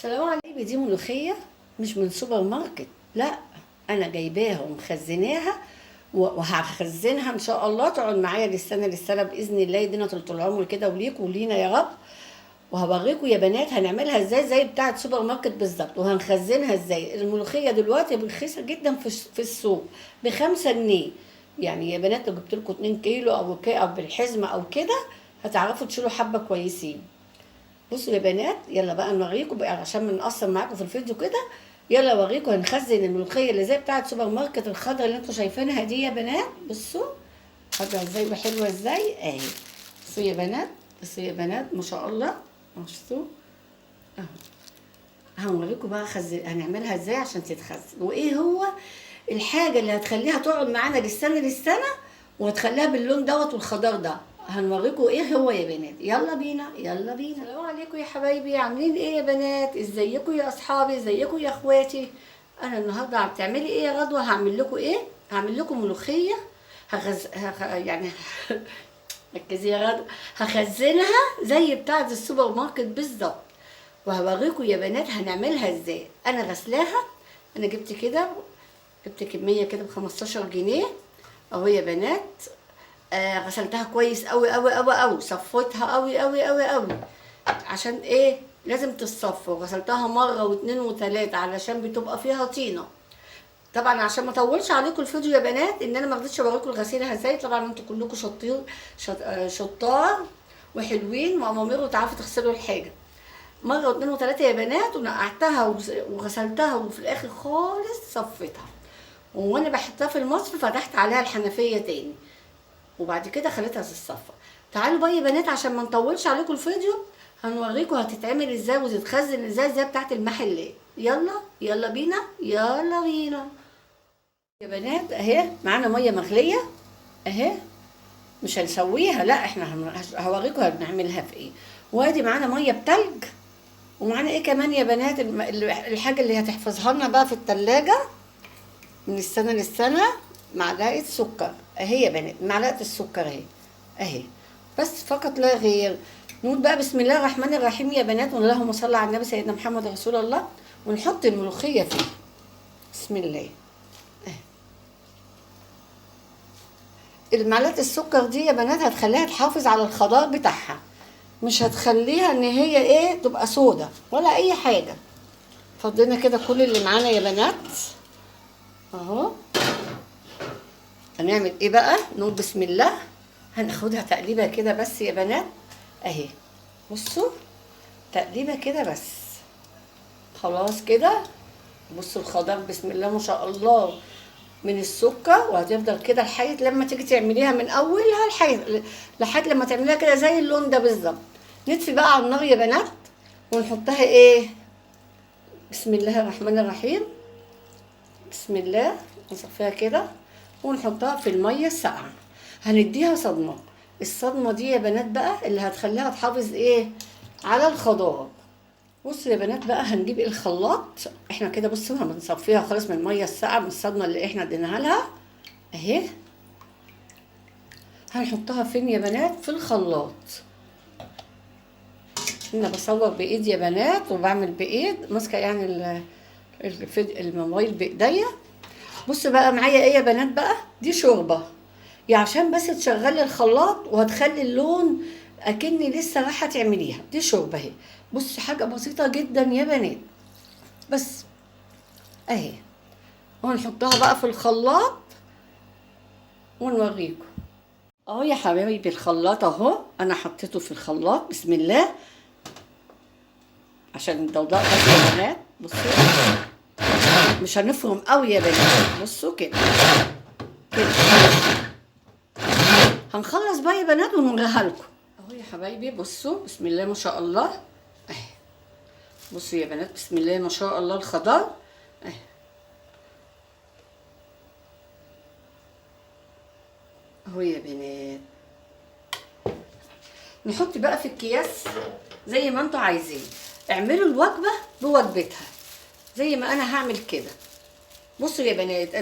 السلام عليكم. دي ملوخية مش من سوبر ماركت، لا انا جايباها ومخزناها وهخزنها ان شاء الله تقعد معايا للسنة للسنة باذن الله، يدينا طول العمر كده وليك ولينا يا رب. وهوريكم يا بنات هنعملها ازاي زي بتاعه سوبر ماركت بالظبط، وهنخزنها ازاي. الملوخية دلوقتي رخيصة جدا في السوق ب5 جنيه، يعني يا بنات لو جبت لكم 2 كيلو او كده او بالحزمه او كده هتعرفوا تشيلوا حبه كويسين. بصوا يا بنات، يلا بقى نوريكم بقى عشان ما نقصر معاكم في الفيديو كده. يلا اوريكم هنخزن الملوخية اللي زي بتاعه سوبر ماركت الخضرا اللي انتوا شايفينها دي يا بنات. بصوا خضرا ازاي وحلوه ازاي اهي. بصوا يا بنات، بصوا يا بنات ما شاء الله. بصوا اهو، هنوريكم بقى هنعملها ازاي عشان تتخزن، وايه هو الحاجة اللي هتخليها تقعد معانا للسنة للسنة وهتخليها باللون دوت والخضار ده. هنوريكم ايه هو يا بنات. يلا بينا يلا بينا. السلام عليكم يا حبايبي، عاملين ايه يا بنات؟ ازيكم يا اصحابي، ازيكم يا اخواتي؟ انا النهارده عم تعملي ايه يا غدوه؟ هعمل لكم ايه؟ هعمل لكم ملوخية يعني ركزي يا غدوه، هخزنها زي بتاعه السوبر ماركت بالظبط، وهوريكم يا بنات هنعملها ازاي. انا غسلاها، انا جبت كده، جبت كمية كده ب15 جنيه اهو يا بنات. غسلتها كويس قوي قوي قوي قوي، صفيتها قوي قوي قوي قوي، عشان ايه؟ لازم تتصفى. وغسلتها مرة واتنين وتلاتة علشان بتبقى فيها طينه. طبعا عشان ما اطولش عليكم الفيديو يا بنات، ان انا ما رضيتش اوريكم الغسيلها ازاي. طبعا انتوا كلكم شاطرين، شطار وحلوين وامامير وتعرفوا تغسلوا الحاجة. مرة واتنين وتلاتة يا بنات، ونقعتها وغسلتها، وفي الاخر خالص صفيتها. وانا بحطها في المصفى فتحت عليها الحنفية تاني، وبعد كده خليتها تتصفى. تعالوا بقى يا بنات عشان ما نطولش عليكم الفيديو، هنوريكم هتتعمل ازاي وتتخزن ازاي زي بتاعت المحلات. يلا يلا بينا يلا بينا يا بنات. اهي معانا مية مغليه اهي، مش هنسويها، لا احنا هوريكم هنعملها في ايه. وادي معانا مية بتلج، ومعانا ايه كمان يا بنات؟ الحاجة اللي هتحفظها لنا بقى في التلاجة من السنة للسنة، معلقه سكر اهي يا بنات، معلقه السكر اهي اهي بس فقط لا غير. نقول بقى بسم الله الرحمن الرحيم يا بنات، واللهم صل على النبي سيدنا محمد رسول الله، ونحط الملوخية فيه. بسم الله. اهي المعلقة السكر دي يا بنات هتخليها تحافظ على الخضار بتاعها، مش هتخليها ان هي ايه تبقى سودا ولا اي حاجة. فضينا كده كل اللي معانا يا بنات اهو. هنعمل ايه بقى؟ نقول بسم الله. هناخدها تقليبه كده بس يا بنات اهي، بصوا تقليبه كده بس خلاص كده. بصوا الخضار بسم الله ما شاء الله من السكر، وهتفضل كده لحد لما تيجي تعمليها من اولها لحد لما تعمليها كده زي اللون ده بالظبط. نطفي بقى على النار يا بنات ونحطها ايه، بسم الله الرحمن الرحيم، بسم الله، نصفيها كده ونحطها في المية الساقعه. هنديها صدمة، الصدمة دي يا بنات بقى اللي هتخليها تحافظ ايه على الخضار. بصوا يا بنات بقى هنجيب الخلاط احنا كده، بصوا هنصفيها خالص من المية الساقعه من الصدمة اللي احنا اديناها لها اهي. هنحطها فين يا بنات؟ في الخلاط. انا بصور بايد يا بنات وبعمل بايد، ماسكه يعني الموبايل بايديا. بصوا بقى معايا ايه يا بنات بقى؟ دي شوربة يا عشان بس تشغلي الخلاط وهتخلي اللون اكني لسه رايحة تعمليها. دي شوربة اهي، بصي حاجة بسيطة جدا يا بنات بس اهي. وهنحطها بقى في الخلاط ونوريكم اهو يا حبايبي. الخلاط اهو انا حطيته في الخلاط بسم الله عشان الضوضاء بس يا بنات. بصوا مش هنفرم قوي يا بنات، بصوا كده كده. هنخلص بقى يا بنات ونوريها لكم اهو يا حبايبي. بصوا بسم الله ما شاء الله اهي. بصوا يا بنات بسم الله ما شاء الله الخضار اهي. اهو يا بنات. نحط بقى في الأكياس زي ما انتوا عايزين، اعملوا الوجبة بوجبتها زي ما انا هعمل كده. بصوا يا بنات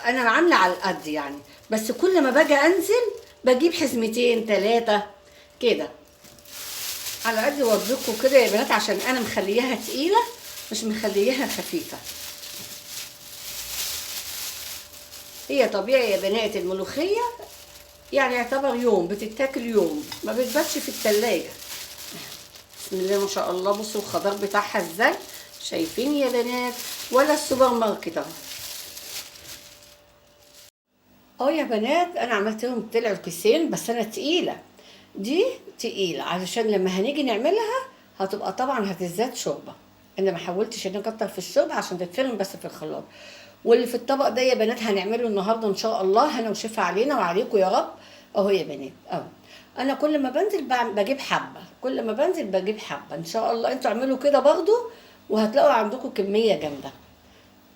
انا عامله على القد يعني، بس كل ما باجي انزل بجيب حزمتين 3 كده. على قد وضعكم كده يا بنات، عشان انا مخليها تقيلة مش مخليها خفيفة. هي طبيعي يا بنات الملوخية يعني يعتبر يوم بتتاكل، يوم ما بتباتش في التلاجة. بسم الله ما شاء الله. بصوا الخضار بتاعها ازاي، شايفين يا بنات؟ ولا السوبر ماركت اهو. يا بنات انا عملت لهم طلعوا كيسين، بس انا تقيلة دي تقيلة علشان لما هنيجي نعملها هتبقى طبعا هتزداد شوربة. انا ما حاولتش ان اكتر في الشوربة عشان تتفرم بس في الخلاط. واللي في الطبق ده يا بنات هنعمله النهارده ان شاء الله، هنا وشفا علينا وعليكم يا رب. اهو يا بنات اهو، انا كل ما بنزل بجيب حبه، كل ما بنزل بجيب حبه. ان شاء الله انتوا اعملوا كده برضو وهتلاقوا عندكم كمية جامدة.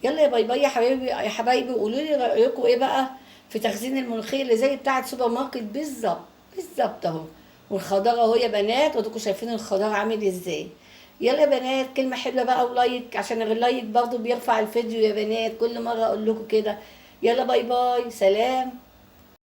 يلا يا bye bye يا حبايبي يا حبايبي، قولوا لي رايكم ايه بقى في تخزين الملوخية اللي زي بتاعه سوبر ماركت بالظبط بالظبط اهو. والخضار اهو يا بنات، واديكم شايفين الخضار عامل ازاي. يلا يا بنات كلمة حلوة بقى و like، عشان ال like برضو بيرفع الفيديو يا بنات، كل مرة اقول لكم كده. يلا bye bye، سلام.